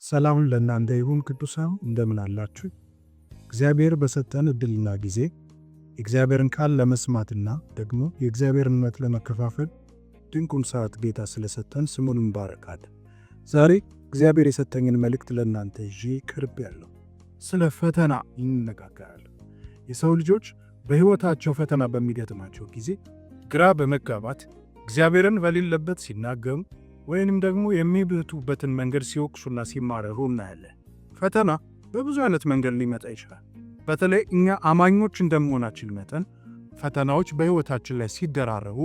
ሰላም ለእናንተ ይሁን ቅዱሳን፣ እንደምን አላችሁ? እግዚአብሔር በሰጠን ዕድልና ጊዜ የእግዚአብሔርን ቃል ለመስማትና ደግሞ የእግዚአብሔርን እውነት ለመከፋፈል ድንቁን ሰዓት ጌታ ስለሰጠን ስሙን እንባረካለን። ዛሬ እግዚአብሔር የሰጠኝን መልእክት ለእናንተ ይዤ ቀርቤያለሁ። ስለ ፈተና እንነጋገራለን። የሰው ልጆች በሕይወታቸው ፈተና በሚገጥማቸው ጊዜ ግራ በመጋባት እግዚአብሔርን በሌለበት ሲናገሩ ወይንም ደግሞ የሚብቱበትን መንገድ ሲወቅሱና ሲማረሩ እናያለን። ፈተና በብዙ አይነት መንገድ ሊመጣ ይችላል። በተለይ እኛ አማኞች እንደመሆናችን መጠን ፈተናዎች በሕይወታችን ላይ ሲደራረቡ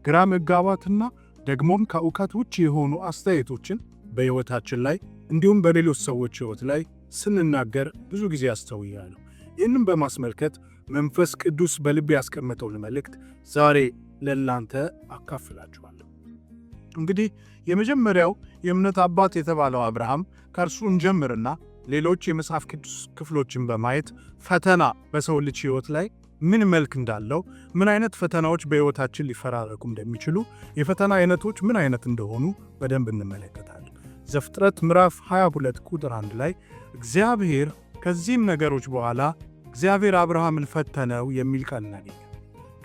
ግራ መጋባትና ደግሞም ከእውቀት ውጭ የሆኑ አስተያየቶችን በሕይወታችን ላይ እንዲሁም በሌሎች ሰዎች ሕይወት ላይ ስንናገር ብዙ ጊዜ አስተውያለሁ። ይህንም በማስመልከት መንፈስ ቅዱስ በልብ ያስቀመጠውን መልእክት ዛሬ ለእናንተ አካፍላችኋለሁ። እንግዲህ የመጀመሪያው የእምነት አባት የተባለው አብርሃም፣ ከእርሱ እንጀምርና ሌሎች የመጽሐፍ ቅዱስ ክፍሎችን በማየት ፈተና በሰው ልጅ ሕይወት ላይ ምን መልክ እንዳለው፣ ምን አይነት ፈተናዎች በሕይወታችን ሊፈራረቁ እንደሚችሉ፣ የፈተና አይነቶች ምን አይነት እንደሆኑ በደንብ እንመለከታለን። ዘፍጥረት ምዕራፍ 22 ቁጥር 1 ላይ እግዚአብሔር ከዚህም ነገሮች በኋላ እግዚአብሔር አብርሃምን ፈተነው የሚል ቃል እናገኛለን።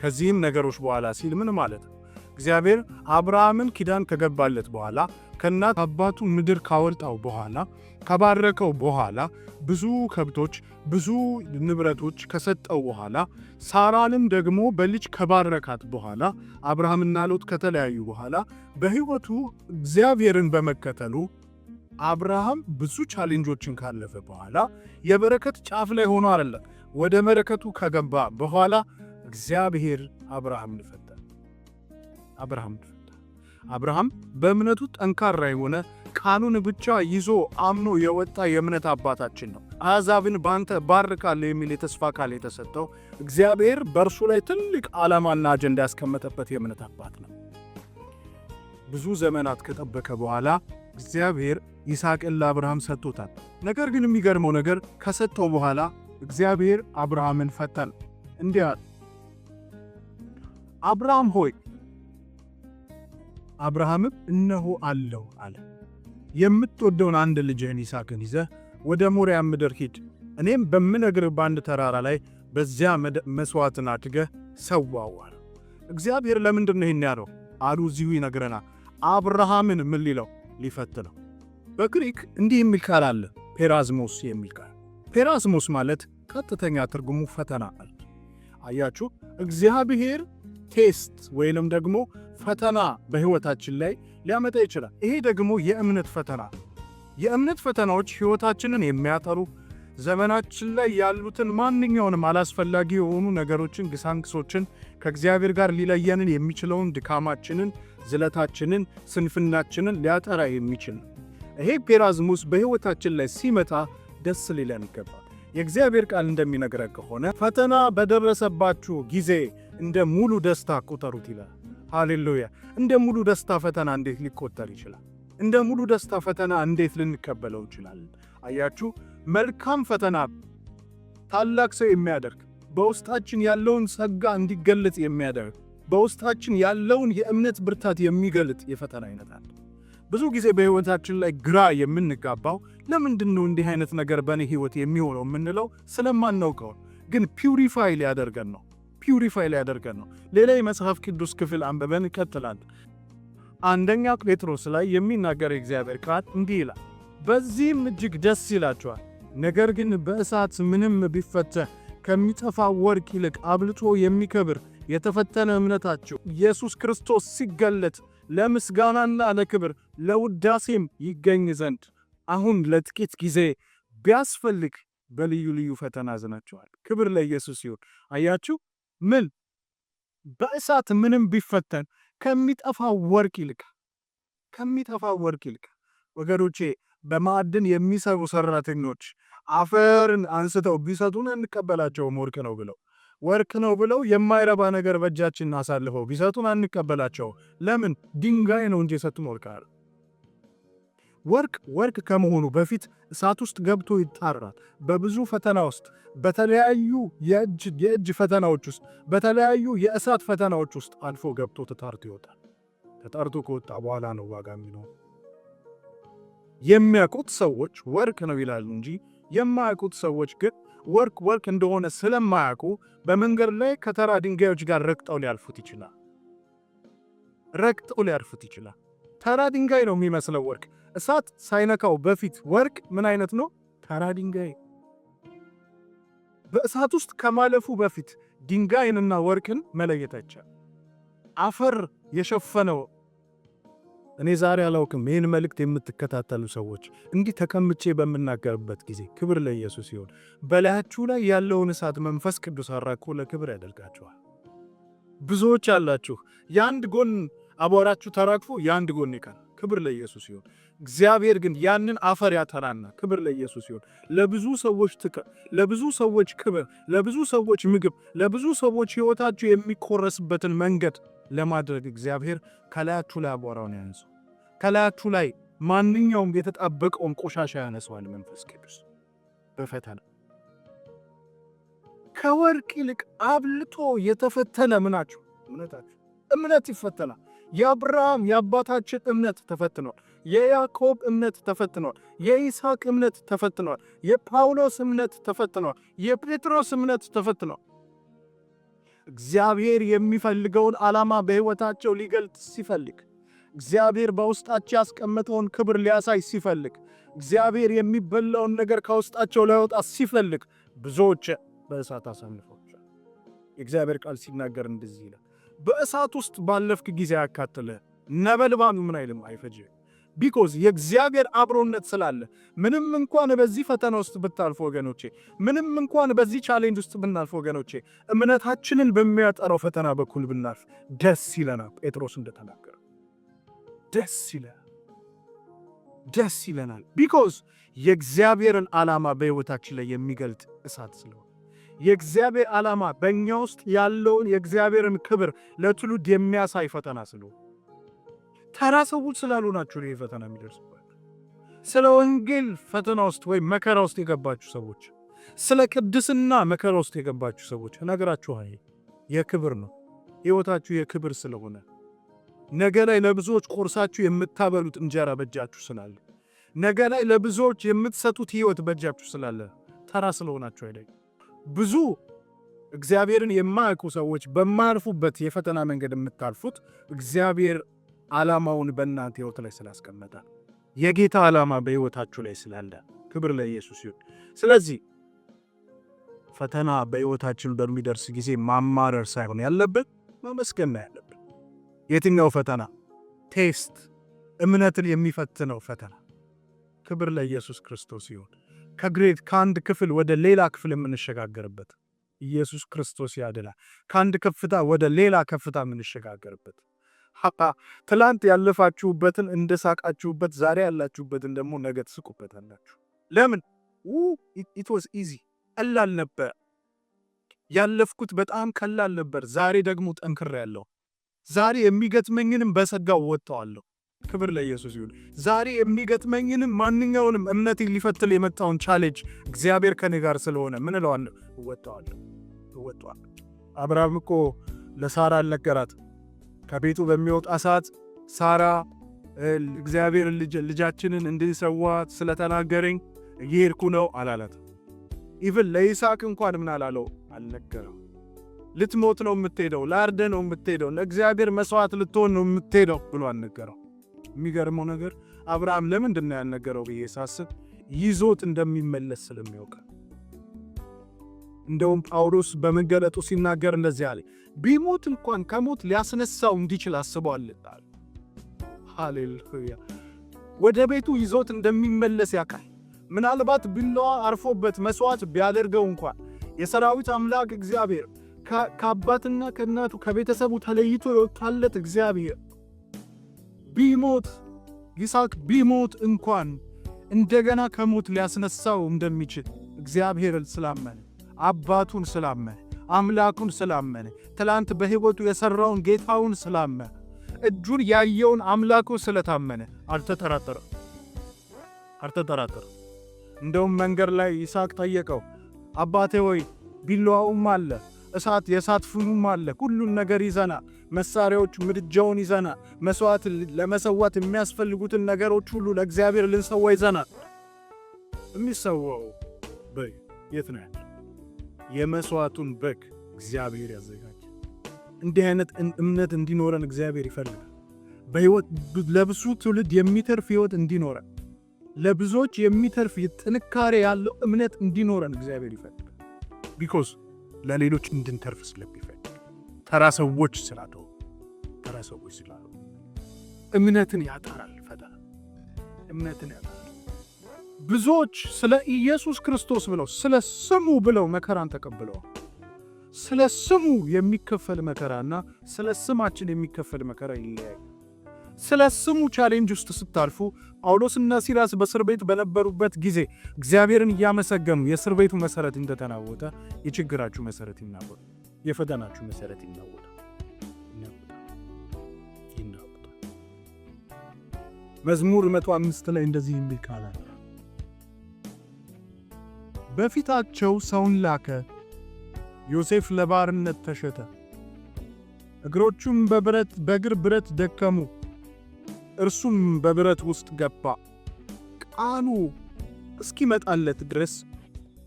ከዚህም ነገሮች በኋላ ሲል ምን ማለት ነው? እግዚአብሔር አብርሃምን ኪዳን ከገባለት በኋላ፣ ከእናት አባቱ ምድር ካወጣው በኋላ፣ ከባረከው በኋላ፣ ብዙ ከብቶች፣ ብዙ ንብረቶች ከሰጠው በኋላ፣ ሳራንም ደግሞ በልጅ ከባረካት በኋላ፣ አብርሃምና ሎጥ ከተለያዩ በኋላ፣ በሕይወቱ እግዚአብሔርን በመከተሉ አብርሃም ብዙ challenge ኦችን ካለፈ በኋላ፣ የበረከት ጫፍ ላይ ሆኖ አይደለም፣ ወደ በረከቱ ከገባ በኋላ እግዚአብሔር አብርሃምን ፈተነ። አብርሃምን ፈተነ። አብርሃም በእምነቱ ጠንካራ የሆነ፣ ቃሉን ብቻ ይዞ አምኖ የወጣ የእምነት አባታችን ነው። አሕዛብን ባንተ ባርካለሁ የሚል የተስፋ ቃል የተሰጠው፣ እግዚአብሔር በእርሱ ላይ ትልቅ ዓላማና አጀንዳ ያስቀመጠበት የእምነት አባት ነው። ብዙ ዘመናት ከጠበቀ በኋላ እግዚአብሔር ይስሐቅን ለአብርሃም ሰጥቶታል። ነገር ግን የሚገርመው ነገር ከሰጠው በኋላ እግዚአብሔር አብርሃምን ፈተነ። እንዲህ አለ፣ “አብርሃም ሆይ”። አብርሃምም “እነሆ አለሁ” አለ። “የምትወደውን አንድ ልጅህን ይስሐቅን ይዘህ ወደ ሞሪያ ምድር ሂድ። እኔም በምነግርህ በአንድ ተራራ ላይ በዚያ መሥዋዕትን አድርገህ ሰዋው” አለ። እግዚአብሔር ለምንድን ነው ይህን ያለው? አሉ እዚሁ ይነግረናል። አብርሃምን ምን ሊለው? ሊፈትነው። በግሪክ እንዲህ የሚል ቃል አለ፣ ፔራዝሞስ የሚል ቃል። ፔራዝሞስ ማለት ቀጥተኛ ትርጉሙ ፈተና አለ። አያችሁ፣ እግዚአብሔር test ወይንም ደግሞ ፈተና በሕይወታችን ላይ ሊያመጣ ይችላል። ይሄ ደግሞ የእምነት ፈተና። የእምነት ፈተናዎች ሕይወታችንን የሚያጠሩ፣ ዘመናችን ላይ ያሉትን ማንኛውንም አላስፈላጊ የሆኑ ነገሮችን፣ ግሳንግሶችን፣ ከእግዚአብሔር ጋር ሊለየንን የሚችለውን ድካማችንን፣ ዝለታችንን፣ ስንፍናችንን ሊያጠራ የሚችል ነው። ይሄ ፔራዝሙስ በሕይወታችን ላይ ሲመጣ ደስ ሊለን ይገባል። የእግዚአብሔር ቃል እንደሚነግረን ከሆነ ፈተና በደረሰባችሁ ጊዜ እንደ ሙሉ ደስታ ቁጠሩት ይላል። ሃሌሉያ! እንደ ሙሉ ደስታ ፈተና እንዴት ሊቆጠር ይችላል? እንደ ሙሉ ደስታ ፈተና እንዴት ልንቀበለው እንችላለን? አያችሁ፣ መልካም ፈተና ታላቅ ሰው የሚያደርግ፣ በውስጣችን ያለውን ጸጋ እንዲገለጽ የሚያደርግ፣ በውስጣችን ያለውን የእምነት ብርታት የሚገልጥ የፈተና አይነት አለ። ብዙ ጊዜ በሕይወታችን ላይ ግራ የምንጋባው፣ ለምንድን ነው እንዲህ አይነት ነገር በእኔ ሕይወት የሚሆነው የምንለው ስለማናውቀው፣ ግን purify ሊያደርገን ነው። Purify ሊያደርገን ነው። ሌላ የመጽሐፍ ቅዱስ ክፍል አንብበን እንቀጥላለን። አንደኛ ጴጥሮስ ላይ የሚናገር የእግዚአብሔር ቃል እንዲህ ይላል፣ “በዚህም እጅግ ደስ ይላችኋል፣ ነገር ግን በእሳት ምንም ቢፈተን ከሚጠፋ ወርቅ ይልቅ አብልጦ የሚከብር የተፈተነ እምነታችሁ ኢየሱስ ክርስቶስ ሲገለጥ ለምስጋናና ለክብር ለውዳሴም ይገኝ ዘንድ አሁን ለጥቂት ጊዜ ቢያስፈልግ በልዩ ልዩ ፈተና አዝናችኋል።” ክብር ለኢየሱስ ይሁን። አያችሁ፣ ምን በእሳት ምንም ቢፈተን ከሚጠፋ ወርቅ ይልቅ፣ ከሚጠፋ ወርቅ ይልቅ። ወገኖቼ፣ በማዕድን የሚሰሩ ሰራተኞች አፈርን አንስተው ቢሰጡን አንቀበላቸውም። ወርቅ ነው ብለው፣ ወርቅ ነው ብለው የማይረባ ነገር በእጃችን አሳልፈው ቢሰጡን አንቀበላቸው። ለምን? ድንጋይ ነው እንጂ የሰጡን ወርቅ አይደለም። ወርቅ ወርቅ ከመሆኑ በፊት እሳት ውስጥ ገብቶ ይጣራል። በብዙ ፈተና ውስጥ፣ በተለያዩ የእጅ ፈተናዎች ውስጥ፣ በተለያዩ የእሳት ፈተናዎች ውስጥ አልፎ ገብቶ ተጣርቶ ይወጣል። ተጣርቶ ከወጣ በኋላ ነው ዋጋ የሚኖረው። የሚያውቁት ሰዎች ወርቅ ነው ይላሉ እንጂ የማያውቁት ሰዎች ግን ወርቅ ወርቅ እንደሆነ ስለማያውቁ በመንገድ ላይ ከተራ ድንጋዮች ጋር ረግጠው ሊያልፉት ይችላል። ረግጠው ሊያልፉት ይችላል። ተራ ድንጋይ ነው የሚመስለው ወርቅ። እሳት ሳይነካው በፊት ወርቅ ምን አይነት ነው? ተራ ድንጋይ። በእሳት ውስጥ ከማለፉ በፊት ድንጋይንና ወርቅን መለየት አይቻልም። አፈር የሸፈነው፣ እኔ ዛሬ አላውቅም። ይህን መልእክት የምትከታተሉ ሰዎች እንዲህ ተቀምጬ በምናገርበት ጊዜ፣ ክብር ለኢየሱስ ይሁን፣ በላያችሁ ላይ ያለውን እሳት መንፈስ ቅዱስ አራግፎ ለክብር ያደርጋችኋል። ብዙዎች አላችሁ፣ የአንድ ጎን አቧራችሁ ተራግፎ የአንድ ጎን ይቀራል። ክብር ለኢየሱስ ይሁን። እግዚአብሔር ግን ያንን አፈር ያተራና፣ ክብር ለኢየሱስ ይሁን፣ ለብዙ ሰዎች ጥቅም፣ ለብዙ ሰዎች ክብር፣ ለብዙ ሰዎች ምግብ፣ ለብዙ ሰዎች ሕይወታችሁ የሚቆረስበትን መንገድ ለማድረግ እግዚአብሔር ከላያችሁ ላይ አቧራውን ያነሳው። ከላያችሁ ላይ ማንኛውም የተጣበቀውን ቆሻሻ ያነሳዋል መንፈስ ቅዱስ በፈተና። ከወርቅ ይልቅ አብልጦ የተፈተነ ምናችሁ? እምነታችሁ። እምነት ይፈተናል። የአብርሃም የአባታችን እምነት ተፈትኗል። የያዕቆብ እምነት ተፈትኗል። የይስሐቅ እምነት ተፈትኗል። የጳውሎስ እምነት ተፈትኗል። የጴጥሮስ እምነት ተፈትኗል። እግዚአብሔር የሚፈልገውን ዓላማ በሕይወታቸው ሊገልጥ ሲፈልግ፣ እግዚአብሔር በውስጣቸው ያስቀመጠውን ክብር ሊያሳይ ሲፈልግ፣ እግዚአብሔር የሚበላውን ነገር ከውስጣቸው ሊያወጣ ሲፈልግ ብዙዎች በእሳት አሳልፏቸዋል። የእግዚአብሔር ቃል ሲናገር እንደዚህ ይላል። በእሳት ውስጥ ባለፍክ ጊዜ አያቃጥልህም፣ ነበልባሉ ምን አይልም፣ አይፈጅህም። Because የእግዚአብሔር አብሮነት ስላለ። ምንም እንኳን በዚህ ፈተና ውስጥ ብታልፉ ወገኖቼ፣ ምንም እንኳን በዚህ challenge ውስጥ ብናልፍ ወገኖቼ፣ እምነታችንን በሚያጠራው ፈተና በኩል ብናልፍ ደስ ይለናል። ጴጥሮስ እንደተናገረ ደስ ይለናል፣ ደስ ይለናል። Because የእግዚአብሔርን ዓላማ በሕይወታችን ላይ የሚገልጥ እሳት ስለሆነ፣ የእግዚአብሔር ዓላማ በእኛ ውስጥ ያለውን የእግዚአብሔርን ክብር ለትውልድ የሚያሳይ ፈተና ስለሆነ፣ ተራ ሰዎች ስላልሆናችሁ ነው ይህ ፈተና የሚደርስባችሁ። ስለ ወንጌል ፈተና ውስጥ ወይም መከራ ውስጥ የገባችሁ ሰዎች፣ ስለ ቅድስና መከራ ውስጥ የገባችሁ ሰዎች ነገራችሁ የክብር ነው። ሕይወታችሁ የክብር ስለሆነ፣ ነገ ላይ ለብዙዎች ቆርሳችሁ የምታበሉት እንጀራ በእጃችሁ ስላለ፣ ነገ ላይ ለብዙዎች የምትሰጡት ሕይወት በእጃችሁ ስላለ ተራ ስለሆናችሁ አይደለም። ብዙ እግዚአብሔርን የማያውቁ ሰዎች በማያልፉበት የፈተና መንገድ የምታልፉት እግዚአብሔር ዓላማውን በእናንተ ሕይወት ላይ ስላስቀመጠ፣ የጌታ ዓላማ በሕይወታችሁ ላይ ስላለ፣ ክብር ለኢየሱስ ይሁን። ስለዚህ ፈተና በሕይወታችን በሚደርስ ጊዜ ማማረር ሳይሆን ያለብን ማመስገን ነው ያለብን። የትኛው ፈተና? Test፣ እምነትን የሚፈትነው ፈተና። ክብር ለኢየሱስ ክርስቶስ ይሁን። ከ grade፣ ከአንድ ክፍል ወደ ሌላ ክፍል የምንሸጋገርበት፣ ኢየሱስ ክርስቶስ ያድናል። ከአንድ ከፍታ ወደ ሌላ ከፍታ የምንሸጋገርበት፣ ትላንት ያለፋችሁበትን እንደሳቃችሁበት ዛሬ ያላችሁበትን ደግሞ ነገ ትስቁበታላችሁ። ለምን? It was easy፣ ቀላል ነበር። ያለፍኩት በጣም ቀላል ነበር። ዛሬ ደግሞ ጠንክሬያለሁ። ዛሬ የሚገጥመኝንም በጸጋው እወጣዋለሁ። ክብር ለኢየሱስ ይሁን። ዛሬ የሚገጥመኝንም ማንኛውንም እምነቴን ሊፈትን የመጣውን challenge እግዚአብሔር ከኔ ጋር ስለሆነ ምን እለዋለሁ? እወጣዋለሁ፣ እወጣዋለሁ። አብርሃም እኮ ለሳራ አልነገራት። ከቤቱ በሚወጣ ሰዓት ሳራ እግዚአብሔር ልጃችንን እንድንሰዋ ስለተናገረኝ እየሄድኩ ነው አላላት። Even ለይስሐቅ እንኳን ምን አላለው? አልነገረው። ልትሞት ነው የምትሄደው፣ ላርደህ ነው የምትሄደው፣ ለእግዚአብሔር መስዋዕት ልትሆን ነው የምትሄደው ብሎ አልነገረው። የሚገርመው ነገር አብርሃም ለምንድን ነው ያልነገረው ብዬ ሳስብ ይዞት እንደሚመለስ ስለሚያውቅ። እንደውም ጳውሎስ በመገለጡ ሲናገር እንደዚህ አለ፣ ቢሞት እንኳን ከሞት ሊያስነሳው እንዲችል አስቧል። ሃሌሉያ! ወደ ቤቱ ይዞት እንደሚመለስ ያውቃል። ምናልባት ቢላዋ አርፎበት መስዋዕት ቢያደርገው እንኳን የሰራዊት አምላክ እግዚአብሔር፣ ከአባትና ከእናቱ ከቤተሰቡ ተለይቶ የወጣለት እግዚአብሔር፣ ቢሞት፣ ይስሐቅ ቢሞት እንኳን እንደገና ከሞት ሊያስነሳው እንደሚችል እግዚአብሔርን ስላመነ፣ አባቱን ስላመነ፣ አምላኩን ስላመነ፣ ትላንት በሕይወቱ የሠራውን ጌታውን ስላመነ፣ እጁን ያየውን አምላኩ ስለታመነ አልተጠራጠረም፣ አልተጠራጠረም። እንደውም መንገድ ላይ ይስሐቅ ጠየቀው፣ አባቴ ሆይ፣ ቢላዋውም አለ፣ እሳት የእሳት ፍሙም አለ። ሁሉን ነገር ይዘናል። መሳሪያዎች፣ ምድጃውን ይዘናል። መስዋዕት ለመሰዋት የሚያስፈልጉትን ነገሮች ሁሉ ለእግዚአብሔር ልንሰዋ ይዘናል። የሚሰዋው በግ የት ነው ያለው? የመስዋዕቱን በግ እግዚአብሔር ያዘጋጃል። እንዲህ አይነት እምነት እንዲኖረን እግዚአብሔር ይፈልጋል። በህይወት ለብዙ ትውልድ የሚተርፍ ህይወት እንዲኖረን፣ ለብዙዎች የሚተርፍ ጥንካሬ ያለው እምነት እንዲኖረን እግዚአብሔር ይፈልጋል። Because ለሌሎች እንድንተርፍ ስለሚፈልግ፣ ተራ ሰዎች ስላልሆኑ እምነትን ያጠራል። ፈተና እምነትን ያጠራል። ብዙዎች ስለ ኢየሱስ ክርስቶስ ብለው፣ ስለ ስሙ ብለው መከራን ተቀብለዋል። ስለ ስሙ የሚከፈል መከራና ስለ ስማችን የሚከፈል መከራ ይለያያል። ስለ ስሙ challenge ውስጥ ስታልፉ፣ ጳውሎስና ሲላስ በእስር ቤት በነበሩበት ጊዜ እግዚአብሔርን እያመሰገኑ የእስር ቤቱ መሰረት እንደተናወጠ የችግራችሁ መሰረት ይናወጣል። የፈተናችሁ መሰረት ይናወጣል፣ ይናወጣል። መዝሙር 105 ላይ እንደዚህ የሚል ቃል አለ። በፊታቸው ሰውን ላከ፣ ዮሴፍ ለባርነት ተሸጠ። እግሮቹም በብረት በእግር ብረት ደከሙ፣ እርሱም በብረት ውስጥ ገባ። ቃሉ እስኪመጣለት ድረስ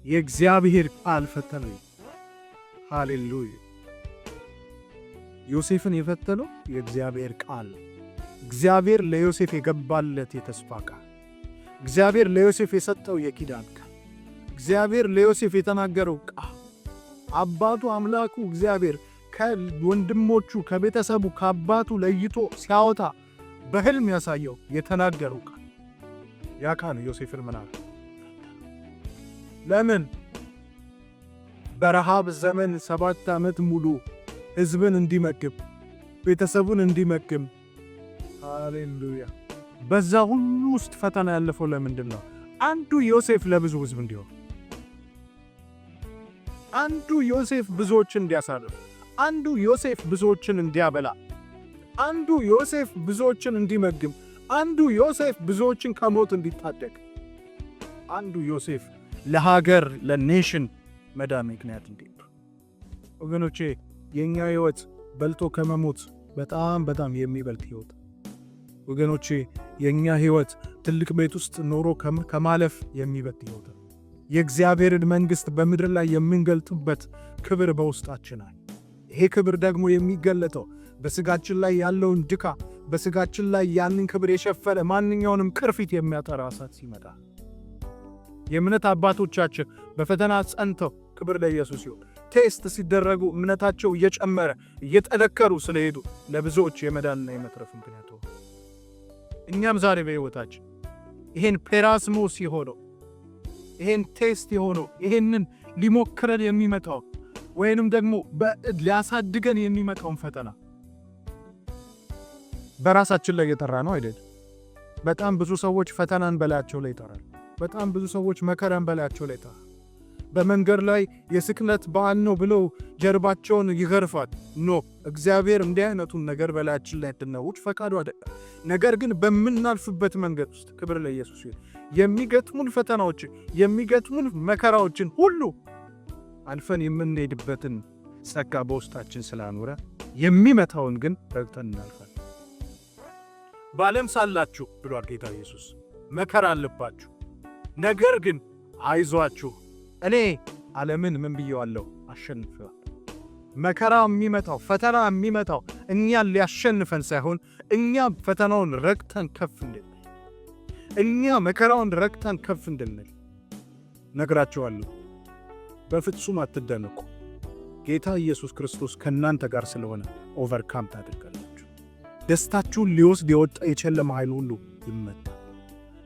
የእግዚአብሔር ቃል ፈተነው። ሃሌሉያ! ዮሴፍን የፈተነው የእግዚአብሔር ቃል፣ እግዚአብሔር ለዮሴፍ የገባለት የተስፋ ቃል፣ እግዚአብሔር ለዮሴፍ የሰጠው የኪዳን ቃል፣ እግዚአብሔር ለዮሴፍ የተናገረው ቃል፣ አባቱ አምላኩ እግዚአብሔር ከወንድሞቹ፣ ከቤተሰቡ፣ ከአባቱ ለይቶ ሲያወጣ በህልም ያሳየው የተናገረው ቃል፣ ያ ቃል ዮሴፍን ምን አለ? ለምን በረሃብ ዘመን 7 ዓመት ሙሉ ህዝብን እንዲመግብ፣ ቤተሰቡን እንዲመግብ፣ ሃሌሉያ፣ በዛ ሁሉ ውስጥ ፈተና ያለፈው ለምንድን ነው? አንዱ ዮሴፍ ለብዙ ህዝብ እንዲሆን፣ አንዱ ዮሴፍ ብዙዎችን እንዲያሳርፍ፣ አንዱ ዮሴፍ ብዙዎችን እንዲያበላ፣ አንዱ ዮሴፍ ብዙዎችን እንዲመግብ፣ አንዱ ዮሴፍ ብዙዎችን ከሞት እንዲታደግ፣ አንዱ ዮሴፍ ለሀገር ለ nation መዳን ምክንያት እንዲሆን። ወገኖቼ፣ የእኛ ህይወት በልቶ ከመሞት በጣም በጣም የሚበልጥ ህይወት። ወገኖቼ፣ የእኛ ህይወት ትልቅ ቤት ውስጥ ኖሮ ከማለፍ የሚበልጥ ህይወት። የእግዚአብሔርን መንግሥት በምድር ላይ የምንገልጥበት ክብር በውስጣችን አለ። ይሄ ክብር ደግሞ የሚገለጠው በስጋችን ላይ ያለውን ድካም፣ በስጋችን ላይ ያንን ክብር የሸፈነ ማንኛውንም ቅርፊት የሚያጠራ እሳት ሲመጣ። የእምነት አባቶቻችን በፈተና ጸንተው፣ ክብር ለኢየሱስ ይሁን፣ test ሲደረጉ እምነታቸው እየጨመረ እየጠነከሩ ስለሄዱ ለብዙዎች የመዳንና የመትረፍ ምክንያት ሆኑ። እኛም ዛሬ በሕይወታችን ይሄን ፔራስሞስ የሆነው፣ ይሄን test የሆነው፣ ይሄንን ሊሞክረን የሚመጣው ወይንም ደግሞ ሊያሳድገን የሚመጣውን ፈተና በራሳችን ላይ የጠራ ነው አይደል? በጣም ብዙ ሰዎች ፈተናን በላያቸው ላይ ይጠራል። በጣም ብዙ ሰዎች መከራን በላያቸው ላይ ይጠራል። በመንገድ ላይ የስቅለት በዓል ነው ብለው ጀርባቸውን ይገርፋል። No፣ እግዚአብሔር እንዲህ አይነቱን ነገር በላያችን ላይ እንድናውጅ ፈቃዱ አይደለም። ነገር ግን በምናልፍበት መንገድ ውስጥ፣ ክብር ለኢየሱስ ይሁን፣ የሚገጥሙን ፈተናዎችን፣ የሚገጥሙን መከራዎችን ሁሉ አልፈን የምንሄድበትን ጸጋ በውስጣችን ስላኖረ የሚመታውን ግን ረግጠን እናልፋለን። በዓለም ሳላችሁ ብሏል ጌታ ኢየሱስ፣ መከራ አለባችሁ፣ ነገር ግን አይዟችሁ፣ እኔ ዓለምን ምን ብየዋለሁ? አሸንፌዋለሁ። መከራ የሚመጣው፣ ፈተና የሚመጣው እኛን ሊያሸንፈን ሳይሆን እኛ ፈተናውን ረግጠን ከፍ እንድንል፣ እኛ መከራውን ረግጠን ከፍ እንድንል ነግራችኋለሁ። በፍጹም አትደነቁ። ጌታ ኢየሱስ ክርስቶስ ከእናንተ ጋር ስለሆነ overcome ታደርጋላችሁ። ደስታችሁን ሊወስድ የወጣ የጨለማ ኃይል ሁሉ ይመታል።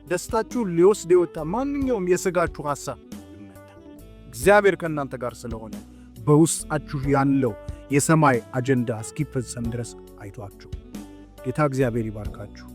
ደስታችሁን ሊወስድ የወጣ ማንኛውም የሥጋችሁ ሐሳብ ይመታል። እግዚአብሔር ከእናንተ ጋር ስለሆነ በውስጣችሁ ያለው የሰማይ አጀንዳ እስኪፈጸም ድረስ አይተዋችሁም። ጌታ እግዚአብሔር ይባርካችሁ።